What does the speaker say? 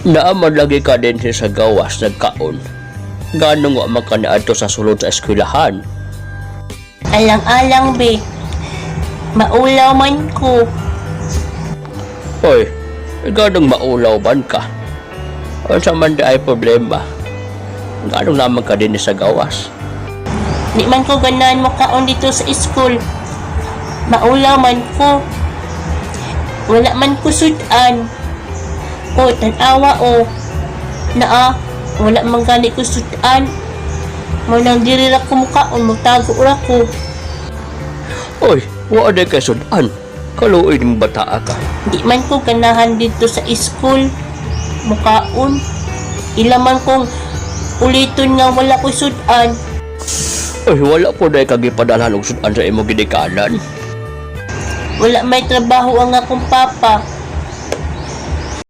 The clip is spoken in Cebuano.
Naa man lagi ka dinhi sa gawas nagkaon. Nganong wa man ka niadto sa sulod sa eskwelahan? Alang-alang be. Maulaw man ko. Oy, nganong maulaw man ka? Unsa man diay problema? Nganong naa man ka dinhi sa gawas? Di man ko ganahan mokaon didto sa school. Maulaw man ko. Wala man ko sudan. O, tanawa o. Naa, wala man gani ko sudan. Mao nang diri ra ko mukaon, mutago ra ko. Oy, wa diay kay sudan. Kaluoy ning bataa ka. Di man ko ganahan didto sa school. Mukaon. Ila man kong uliton nga wala ko sudan. Oy, wala pud diay ka gipadalhan og sudan sa imong ginikanan. Wala may trabaho ang akong papa.